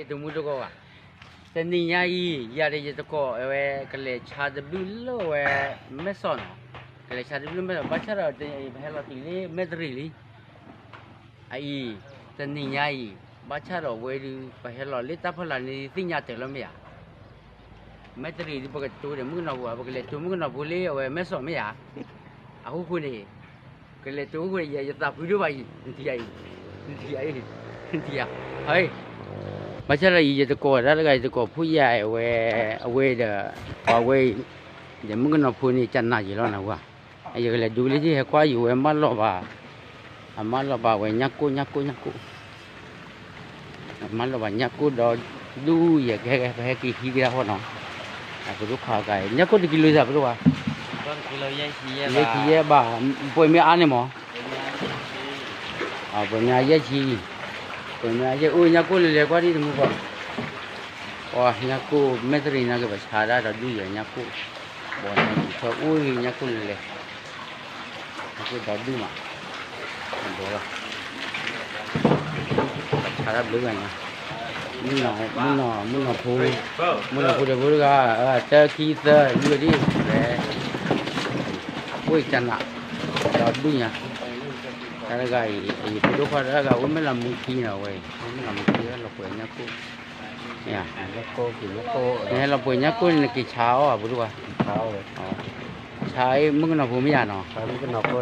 တမူတကိးဘၣ်. တနံၤညါအံၤ ယၤဒီးယတကိးဝဲ ကလဲၤဆါတဘျုးလၢဝဲ မဲၢ်စီၣ်နီၤ, ကလဲၤဆါတဘျုးလၢမဲၢ်စီၣ် ဘၣ်ဆၣ်ဒီး ပဟဲလီၤတုၤလၢမဲၢ်တရံးလံ. အအံၤ တနံၤညါအံၤ ဘၣ်ဆၣ်ဒီးဝဲဒုး ပဟဲလီၤလၢတၢ်ဖီလာ်န့ၣ် သ့ၣ်ညါတၢ်လီၤမ့ၢ်ဧါ. မဲၢ်တရံးဒုး ပကတိၤဒီးမုၣ်ကနီၤဖိဧါ, ပကလဲၤတိၤမုၣ်ကနီၤဖိလၢအဝဲမဲၢ်စီၣ်မ့ၢ်ဧါ. အဃိဃိန့ၣ် ကလဲၤတိၤဃိန့ၣ် ယသးဖှံဒိၣ်ဘၣ်အံၤ နထံၣ်ယၤအံၤ, နထံၣ်ယၤအံၤ, နထံၣ်ယၤ, ဘၣ်ဆၣ်ဒီးအံၤ ယတကိးတၢ်တဂၤ ယတကိးဖိယၤဝဲ, အဝဲဒီး ပှၤဝဲအံၤ ဒီးမုၣ်ကနီၤဖိန့ၣ် ကနၣ်ယံာ်လီၤနၤဝဲ, ယကလဲၤဒိးလၢဟဲကွၢ်ယံာ်ဝဲ မၢလီၤဘၣ်, အမၢလီၤဘၣ်ဝဲညၣ်ကိၣ် ညၣ်ကိၣ် ညၣ်ကိၣ် အမၢလီၤဘၣ်ညၣ်ကိၣ်ဒီးဒူၣ်ယဲၢ် ကဟဲက့ၤဟံးကဒါဃီနီၤ, အပဒိၣ်ခွါကါ ညၣ်ကိၣ်တကံလိာ်သးပဒိၣ်ဝဲ, လၢခံယဲၢ်ဘၣ်, ပှဲၤမ့ၢ်အါန့ၣ်မး, ပှဲၤမ့ၢ်အါယဲၢ်ဆံ, ပှဲၤမ့ၢ်အါယဲၢ်အိၣ်ညၣ်ကိၣ်လၢလဲၤကွၢ်ဒ်တမူကီၢ်, ပှၤညၣ်ကိၣ်မဲၢ်တရံးနာ်က့ၤ ပဆါဒၣ်ဒီးဒူၣ်ယဲၢ်ညၣ်ကိၣ်, ဘီန့ၣ် ထီၣ်အိၣ်ညၣ်ကိၣ်လၢလဲၤ ညၣ်ကိၣ်ဒီဒူၣ်မး, ဘီလီၤ, ဆါတၢ်ဘျုးဂၤညါ, မုၣ်နီၤ, မုၣ်နီၤဖိ, မုၣ်နီၤဖိဒီးဖိတဂၤ, တၢ်ခံသၢ လွံၢ်ဒ်လဲၣ်, အိၣ်ကနၣ်, ဒီဒူၣ်ညါ, တၢ်တဂၤအံၤ ယဖိဒိၣ်ခွါတဂၤ အိၣ်မဲၢ်လီၤမူခံနီၤဝဲ, အိၣ်မဲၢ်လီၤမူခံ ဟဲလီၤပှဲၤညၣ်ကိၣ် နဟဲလီၤပှဲၤညၣ်ကိၣ်န့ၣ် နက့ၤဆါအီၣ်ဧါ ပဒိၣ်ဝဲ, ဆါမုၣ်ကနီၤဖိမ့ၢ်ယၤနီၤ, အံၤ ပ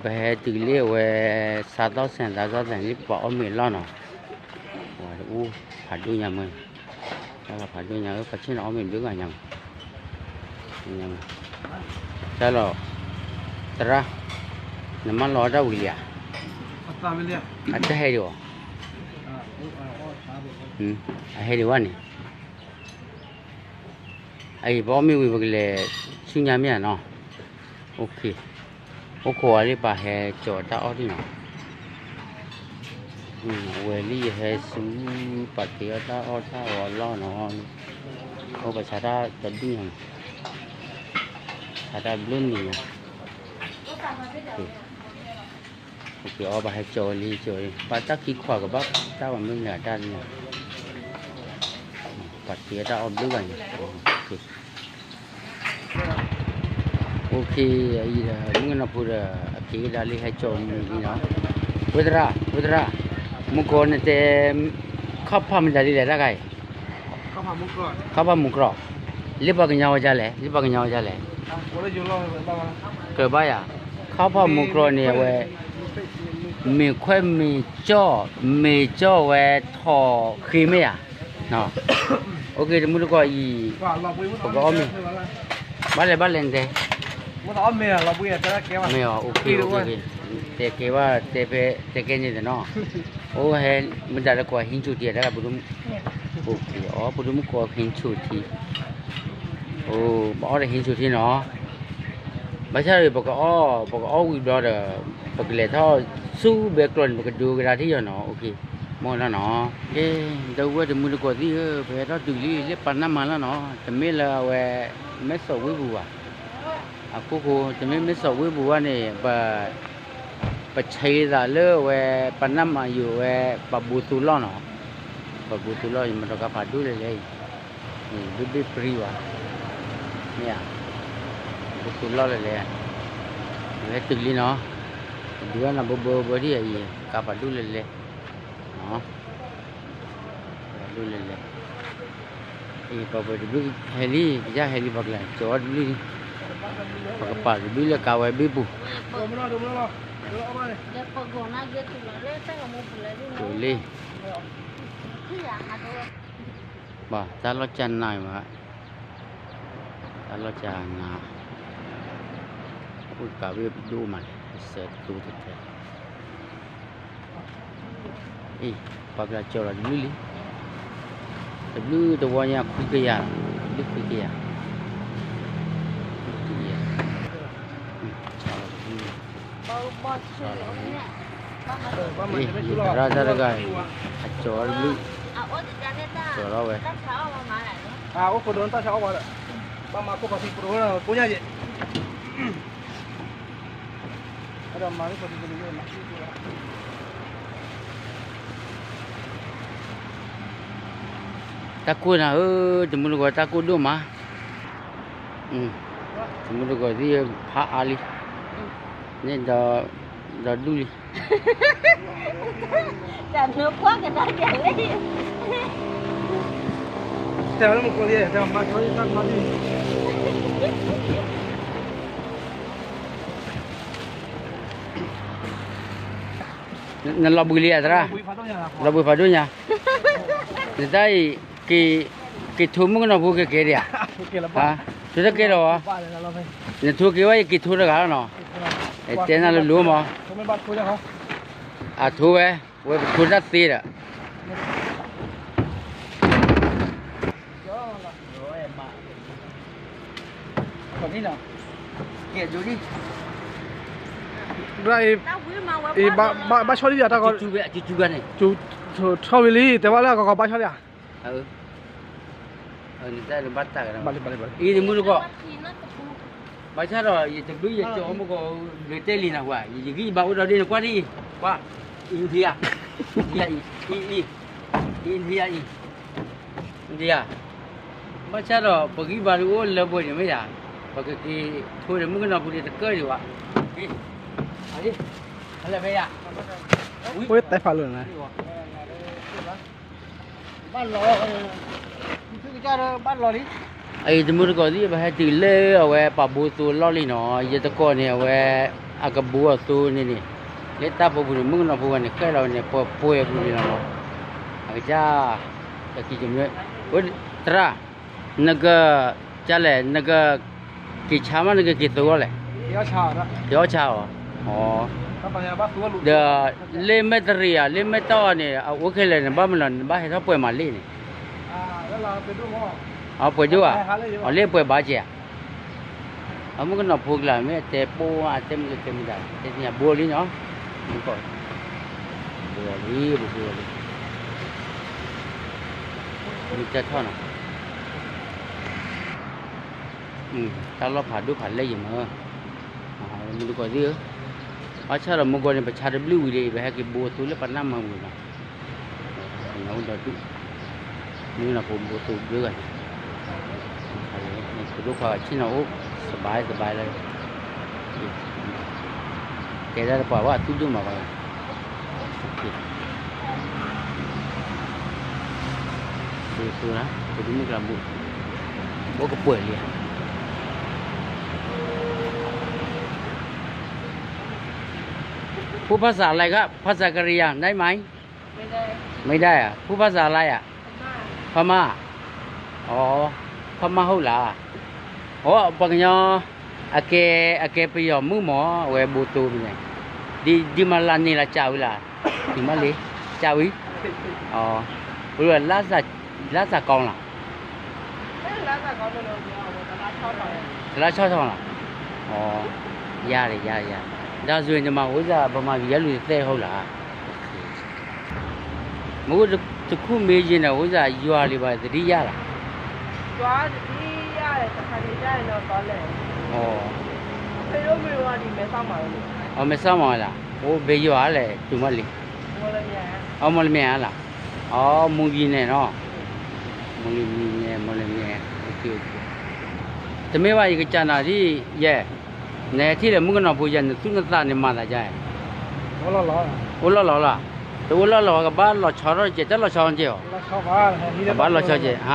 ဟဲတုၤလၢအဝဲ စးသီၣ်စဲး သးသီၣ်သဲးလၢပှၤအီၣ်မ့ၤအလီၢ်နီၤ, ပှၤတအိၣ်ဖးဒိၣ်ညါမ့ၢ်, တၢ်လီၤဖးဒိၣ်ညါဧၢ ပှၤဆ့ၣ်နီၤအီၣ်မ့ၤဘျုးဂၤညါမ့ၢ် တၢ်လီၤ, သရၣ်, နမၢလီၤအီၣ်တၢ်ဝံၤလံဧါ, အတၢ်ဟဲဒံးအီၤ, အဟဲဒံးဝဲန့ၣ်, အအံၤ ပအီၣ်မ့ၤဝံၤ ပကလဲၤဆူညါမ့ၢ်ဧါနီၤ, အိၣ်ခိးဝဲလၢပဟဲကၠီၤတၢ်အီၣ်ဒံးနီၤ, အဝဲလၢယဟဲဆူ ပှၤက့ၤအီၣ်တၢ်အီၣ်တၢ်အီအလီၢ်နီၤ, အိၣ်ပှၤဆါတၢ်တဒူၣ်ညါ, ဆါတၢ်ဘျုးနံၤညါ, အိၣ်က့ၤအီၣ် ပှၤဟဲကၠီၤဝဲလံ ကၠီၤဝဲလံ ပှၤတၢ်ခံခွးကဘၣ်တၢ်ဝဲမုၢ်နၤတၢ်လံ, ပှၤက့ၤအီၣ်တၢ်အီၣ်ဘျုးဂၤညါ, အိၣ်ခ့ အံၤဒီး မုၣ်ကနီၤဖိဒီး အက့ၤကဒါလံ ဟဲကၠီၤမုၢ်လံနီၤ, ဝဲသရၣ် ဝဲသရၣ်, မုၢ်ကီၢ်န့ၣ်တဲ ခီၣ်ဖးမတၤဒ်လဲၣ်တၢ်ဂၤအံၤ, ခီၣ်ဖးမူကြီ, လၢပှၤကညီဝဲဒ်လဲၣ် လၢပှၤကညီဝဲဒ်လဲၣ်, ကြၢးဘၣ်ယၤ, ခီၣ်ဖးမူကြီန့ၣ် အဝဲ မ့ၤခွဲးမ့ၤကၠီၣ် မ့ၤကၠီၣ်ဝဲထီၣ်ဃ့မ့ၢ်ဧါ, အိၣ်က့ၤ တမူတကိးအံၤ, ပကအီၣ်မ့ၤ, ဘၣ်လဲၣ်ဘၣ်လဲၣ်နတဲ မ့ၢ်အီၤ အိၣ်က့ၤ တဲကဲဘၣ် တဲဖဲ တဲကဲန့ၣ်တနီၤ, အိၣ်ဟဲ မတၤတကိးဟံးဆူၣ်ထံ တၢ် ပဒိၣ်မုၣ်, အိၣ်က့ၤအီၤ ပဒိၣ်မုၣ်ကီးဟံးဆူၣ်ထံ, အိၣ် ပအီၣ်ဒီးဟံးဆူၣ်ထံနီၤ, ဘၣ်ဆၣ်ဒီး ပကအီၣ် ပကအီၣ်ဝံၤဘျီဒီး ပကလဲၤထီၣ်ဆူဘဲကျိာ်န့ၣ် ပကဒိကဒါထံၣ်ယီၤနီၤ, အိၣ်က့ၤ မ့ၢ်လီၤနီၤ, ကဲ ဒီပုၢ်ဝဲၢ်တမူတကိးသ့ၣ်ဧၢ, ပဟဲထီၣ်တုၤလံ လၢပနၢ်မၤလီၤနီၤ, တမ့ၢ်လၢအဝဲ မဲၢ်စီၣ်ဝ့ၢ်ပူၤဘၣ် အခိၣ်ဃိ တမ့ၢ်မဲၢ်စီၣ်ဝ့ၢ်ပူၤဘၣ်န့ၣ် ပ ပဆဲးသးလၢအဝဲ ပနၢ်မၤယိာ်ဝဲ ပှၤဘူးသူလီၢ်နီၤ, ပှၤဘူးသူလီၢ် ယမၤတကါဖးဒိၣ်လဲၣ်လဲၣ်အံၤ, ဘ့ၣ်ဘ့ၣ်ပြံဝဲ, မ့ၢ်ဧါ, ဘူးသူလီၢ်လဲၣ်လဲၣ်, ယဟဲတုၤလံနီၤ, ဒုးဝဲနီၤ ဘၢဘၢဘၢဒ်အံၤ ကါဖးဒိၣ်လဲၣ်လဲၣ် ဒိၣ်လဲၣ်လဲၣ်, အံၤ ပှၤပှဲၤတဘျုးဟဲလံ ကစၢ်ဟဲလံ ပှၤကလဲၤကၠီၤအီၣ်တဘျုးလံ, ပှၤကပာ်တဘျုးလၢကါဝဲဘ့ၣ်ပူၤ, ကၠီၤလံ, ဘၣ်တၢ်လီၢ်ကၢနၤမး, တၢ်လီၢ်ကၢနၤ, အိၣ်ကးဘ့ၣ်ပဒိၣ်မးလဲၣ် ပစၢၤတကျိၤတတဲ အံၤ ပှၤကလဲၤကၠီၤလီၤတဘျုးလံ, တဘျုးတဝီညါခွံကယၤ, တဘျုးခွံကယၤ, ခွံကယၤ, ဆါလီၤတဘျုးလံ, အံၤ ယသရၣ်တၢ်တဂၤအံၤ အကၠီၤတဘျုး, ကၠီၤထီၣ်ဝဲ, အိၣ်ခိးဒိတၢ်ဆါအီၣ်ဝဲဒီး, ဘၣ်မၤခိၣ်ဖီသံပရိဝဲကိညါယဲၢ် အဲၣ်ဒိးမၤလၢပှၤတကလုာ်လၢမၤသံပှၤ, တၢ်ကိၢ်နၤဧၢ, တမုၢ်တဂီၤတၢ်ကိၢ်ဒိၣ်မး, တမုၢ်တဂီၤသ့ၣ်ဖးအါလံ, န့ၣ်ဒီးဒူၣ်လံ, တၢ်နၢ်ကွၢ်ကဒါက့ၤလံ, တဲဝဲမူကိးလံ, တဲဘၣ်ဆီလံ, နလီၤဘှံးလံဧါသရၣ်, လီၤဘှံးဖးဒိၣ်ညါ, နတၢ်အံၤ, က့ၤထိမုၣ်ကနီၤဖိကကဲဒံးဧါ, ထိတကဲလီၤ, နထိက့ၤဝဲယက့ၤထိတဂၤလီၤနီၤ, တဲနၤလိၤလိၤမး, အထိဝဲ, ဝဲပထိတၢ်သ့ဒီး ဘၣ်ဆီလံ, ဘၣ်ဆီလံ, အံၤတမုၢ်တဂီၤ, ဘၣ်ဆၣ်ဒီး ယတဘျုးယကီၢ်မကီၢ် ယတဲလံနၤဝဲ, ယဂံၢ်ယဘါအိၣ်ဒီးဒ်န့ၣ် ကွၢ်ဒ်အံၤ, ကွၢ်, အံၤထံယၤ, အံၤထံယၤအံၤ, အံၤ, အံၤထံယၤအံၤ, ဒ်ယၤ, ဘၣ်ဆၣ်ဒီးပဂံၢ်ဘါဒုးအိၣ်လၢပှဲၤန့ၣ်မ့ၢ်ယၤ, ပကက့ၤထိဒီးမုၣ်ကနီၤဖိဒံးတကၢၢ်ဒံးဘၣ်, အလဲၤဖဲယၤ, ဝဲတဲဖးလၢာ်န့ၣ် အံၤတမုၢ်တကိးသ့ၣ် ပဟဲတုၤလၢအဝဲပှၤဘိသိလီၢ်လံနီၤ, ယတကိးန့ၣ် အဝဲ အကဘိအသိန့ၣ်န့ၣ်, လၢတၢ်ဖိပူၤန့ၣ် မုၣ်ကနီၤဖိဂၤန့ၣ် ဃဲလီၤန့ၣ် ပှဲၤပှဲၤပူၤန့ၣ်လီၤနီၤ, အကစၢ်, သရၣ်, နက, ကလဲၣ် နက, က့ၤဆါမး နကက့ၤသိဂီၢ်လဲၣ်, က့ၤအီၣ်ဆါအီၤ, ဒီး လ့မဲာ်တရံးဧါ လ့မဲာ်တီၢ်အီၤန့ၣ် အအိၣ်ခဲလၢာ်န့ၣ် ဘၣ်မနုၤ နဘၣ်ဟဲထီၣ်ပှဲၤမးလ့န့ၣ်, အပှဲၤဒိၣ်ဧါ, အလ့ပှဲၤဘၣ်ကဲဧါ, အမုၣ်ကနီၤဖိကျါ မ့ၢ်အတဲပိၢ်အတဲမုၢ်တဲမုၢ်တၢ် တဲသ့ၣ်ညါဘိလံနီၤ, ဘိလံ ဘိလံ, မ့ၢ်တဲထီၣ်နီၤ တၢ်လီၢ်ဖးဒိၣ်ဖးလဲၢ်ယမၢ, မုၢ်တကိးသ့ၣ်ဧၢ, ဘၣ်ဆၣ်ဒီးမုၢ်ဂီၤန့ၣ် ပဆါတဘျုးဝံၤဒီး ပဟဲက့ၤဘိအသိလၢပနၢ်မၤဝံၤနီၤ, ပှၤကညီအိၣ်ဒီးဒူၣ်, မုၢ်ကနီၤဖိဘိအသိဘျုးဂၤန့ၣ်, ပဒိၣ်ခွါဂၤဆ့ၣ်နီၤအိၣ်, စဘါစဘါလၢ တဲဒၣ်တပှၤဘၣ်အသူၣ်ဒိၣ်မးဘၣ်, ဘိအသိလၢ ပဒိၣ်မုၣ်ကျါဘိ, ဘိကပှဲၤလံဧါ, พูดภาษาอะไรครับ ภาษากะเหรี่ยงได้ไหม ไม่ได้ ไม่ได้อะ พูดภาษาอะไรอะ พม่า อ๋อ พม่าဟုတ်လား အိ ပှၤကညီ အကဲ အကဲပယီၤမုၣ်မး အဝဲဘိသိပူၤန့ၣ် ဒ်မၤလၤန့ၢ်လၢကၢ်ဝံၤလၢ် တုၤမးလံ ကၢ်ဝံၤ အိ လၢ်စၢ်ကီလီၤ တလါဆီထီၣ်လီၤ အိ ယၤလံ ယၤ ယၤ ဒါဆိုရင် ဒီမှာ ဥစ္စာ ဗမာပြည်ကလူတွေ သဲဟုတ်လား မ့ၢ်တခူၣ်မ့ၢ်ယဲၢ်န့ၣ် ဝိဇ္ဇာယွၤလံဘၣ် သတိရလား ယွၤသတိရတယ် တခါတလေကျရင်တော့ သွားလဲၣ် အိ မဲဆောက်မှာလား အိ ဘယ်ရွာလဲၣ် တုၤမးလံ မော်လမြိုင် အိ မော်လမြိုင်လား အိ မွန်ပြည်နယ်နော် မော်လမြိုင် မော်လမြိုင် တမ့ၢ်ဘၣ် ယကစၢ်နၤဒ် ယဲၢ် နဟဲထံၣ်လၢမုၣ်ကနီၤဖိယဲၢ် နသူၣ်နသးန့ၣ်မၤသးဒ်လဲၣ် အိၣ်လီၢ်လီၤ တအိၣ်လီၢ်လီၤ ကဘၣ်လီၤဆီထီၣ်ကဲ တၢ်လီၤဆီကဲအီၤ ကဘၣ်လီၤဆီကဲ ဟါ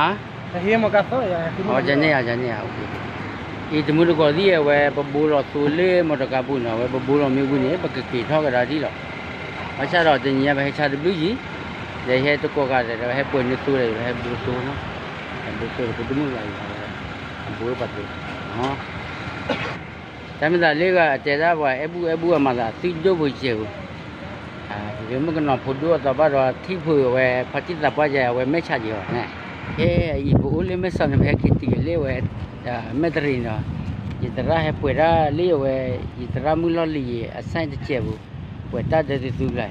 န့ၣ် အံၤတမုၢ်တကိးသ့ၣ်အဝဲ ပဘိလီၤသိလၢမီတကါပူၤန့ၣ် အဝဲပဘိလီၤမ့ၢ်ဝံၤန့ၣ် ပကက့ၤထီၣ်ကဒါဒ်လီၤ ဘၣ်ဆၣ်ဒီးတနံၤညါပဟဲဆါတဘျုးယံၤ ဒီးဟဲတကိးဂၤဒီး ဟဲပှဲၤန့ၢ်သိဒီး ဟဲဘိသိနီၤ ဟဲဘိသိဒီး ပဒိၣ်မုၣ်လၢအံၤ အဘိပှၤသိ တၢ်မ့ၢ်သးလၢဂၤအတဲဒၣ်ပှၤ အဲၣ်ဘူၣ်အဲၣ်ဘူၣ်အမၤသး သုဒိၣ်ဖိစဲးပူၤ မုၣ်ကနီၤဖိဒိၣ်အသီဘၣ်ဒီး ထံၣ်ဖိအဝဲ ဖါတံၢ်သးပှၢ်ယဲ အဝဲမဲၢ်ဆါက့ၤအီၤန့ၣ် ဟဲအံၤ ပအိၣ်လၢမဲၢ်ဆီးန့ၣ် ပဟဲက့ၤတုၤက့ၤလၢအဝဲ မဲၢ်တရံးနီၤ ယသရၣ်ဟဲပှဲၤတၢ်လၢအဝဲ ယသရၣ်မုၣ်လီၢ်လံၤယဲ အဆၣ်တစဲးပူၤ ပှဲၤတၢ်ဒၢသုသုကျါအံၤ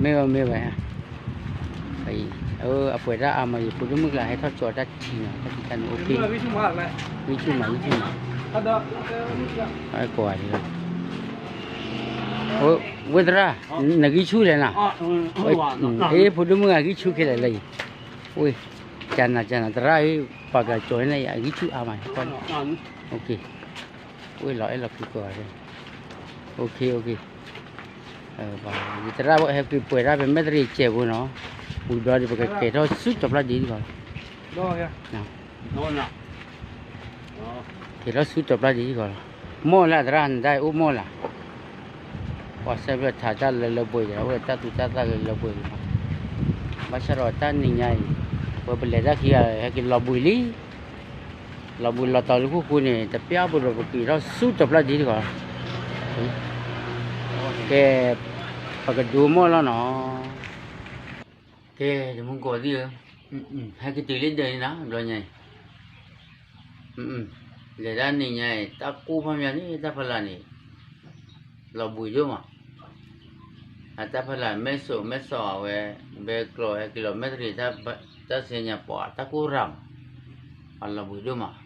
မ့ၢ်ဘၣ် မ့ၢ်ဘၣ် အပှဲၤတၢ်အါမး ယဖိဒိၣ်မုၣ်ကျါဟဲထီၣ်ကၠီတၢ်ထံနီၤ တၢ်ဖံးတၢ်မၤအိၣ်ဖှိၣ် YouTube မး YouTube မး ကိးဂၤဒဲးလီၤ ဝ့ၢ်သရၣ်, နဂံၢ်ဆူၣ်လဲၣ်နၤ, အ့ ဖိဒိၣ်မုၣ်ဂၤဂံၢ်ဆူၣ်ခဲလၢာ်လၢအံၤ, ဝ့ၢ်, ကနၤကနၤ သရၣ်ဧၢ, ပှၤကကၠီၤန့ၣ် အဂံၢ်ဆူၣ်အါမး, ဝ့ၢ်လီၤအဲၣ်လီၤကွံာ်ကိးဂၤ, ယသရၣ်ဘၣ်ဟဲက့ၤပှဲၤဒၣ်ဖဲမဲၣ်တရံးစဲးဖိနီၤ, ဝံၤဘျီဒီး ပကကဲၤထီၣ်ဆူတီၤပျၢ်ဒ့လီၤ ကဲၤထီၣ်ဆူတီၤပျၢ်ဒ့လီၤ, မီၢ်လၢသရၣ်နတၢ်အိၣ်မီၢ်လၢ်, ပှၤဆဲးဖျၢၣ်ထးတၢ်လၢလၢပှဲၤပှဲၤ အိၣ်ဒီးတၢ်သူတၢ်သၣ်လၢလၢပှဲၤပှဲၤလီၤ, ဘၣ်ဆၣ်ဒီးတၢ်နံၤညါအံၤ, ဝဲပလဲၤတၢ်ခံဂၤ ဟဲက့ၤလီၤဘှံးလံ လီၤဘှံးလီၤတီၤလၢခိၣ်ဃိန့ၣ် တပျၢ်ပူၤဒီးပက့ၤထီၣ်ဆူတီၤပျၢ်ဒ့တဂီၤ, ကဲ, ပကဒိမီၢ်လီၤနီၤ, ကဲ, တမူတကိးသ့ၣ်ဧၢ, ဟဲက့ၤတုၤလၢဒၢးန့ၣ်နၤ ဘျီညါအံၤ လဲၤတၢ်နံၤညါအံၤ တၢ်ကိၢ်ဖးမးန့ၣ် တၢ်ဖီလာ်န့ၣ် လီၤဘှံးဒိၣ်မး, အတၢ်ဖီလာ် မဲၢ်စိးမဲၢ်စီးအဝဲ ဘဲကျိးဟဲက့ၤလီၤမဲၣ်တရံး တၢ်စဲညါပှၤ တၢ်ကိၢ်ရၤမး, အလီၤဘှံးဒိၣ်မး,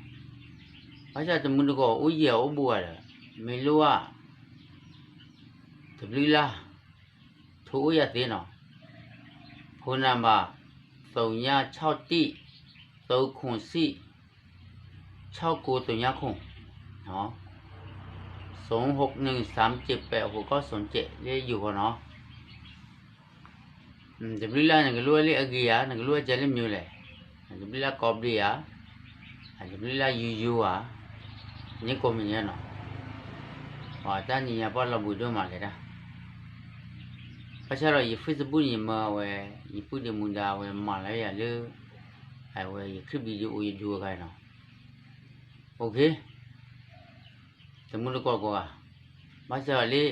ဘၣ်ဆၣ်တမူတကိးအိၣ်ယံၤအိၣ်ဘူးဂၤဒီး မ့ၢ်လိၣ်ဧါ, တဘျုးလၢ်, ထိအိၣ်ယၤသ့နီၤ, phone number သုည ခြောက် တစ် သုံး ခုနစ် ခြောက် ကိုး သုည ခုနစ်, ศูนย์ หก หนึ่ง สาม เจ็ด แปด หก เก้า ศูนย์ เจ็ด လၢယိၤဃီနီၤ, တဘျုးလၢ် နကလိၣ်လၢအဂ့ၤဧါ နကလိၣ်ကဲလၢမနုၤလဲၣ်, တဘျုးလၢ်ကိးဘျံးဧါ, တဘျုးလၢ်ယူယူဧါ, န့ၣ်ကိးမံၤန့ၣ်နီၤ, ပှၤတၢ်နံၤညါပှၤလီၤဘှံးဒိၣ်မးလဲၤတၢ် ဘၣ်ဆၣ်ဒီးယ Facebook န့ၣ် ယမၢအဝဲ, ယပုၢ်ဒ့မူဒါအဝဲမၤလၢယၤလၢ, အဝဲယ clip video ယဒိအဂၤနီၤ, OK, တမူတကိးကိးဂၤ, ဘၣ်ဆၣ်ဒီးလၢ,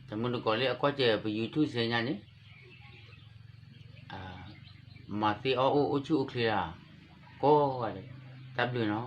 တမူတကိးလၢအကွၢ်စၢၤပ YouTube စဲညါန့ၣ်, မၤသ့အီၣ်အိၣ်အိၣ်ဆူၣ်အိၣ်ချ့လၢ, ကိးဂၤဒဲး, တၢ်ဘျုးနီၤ.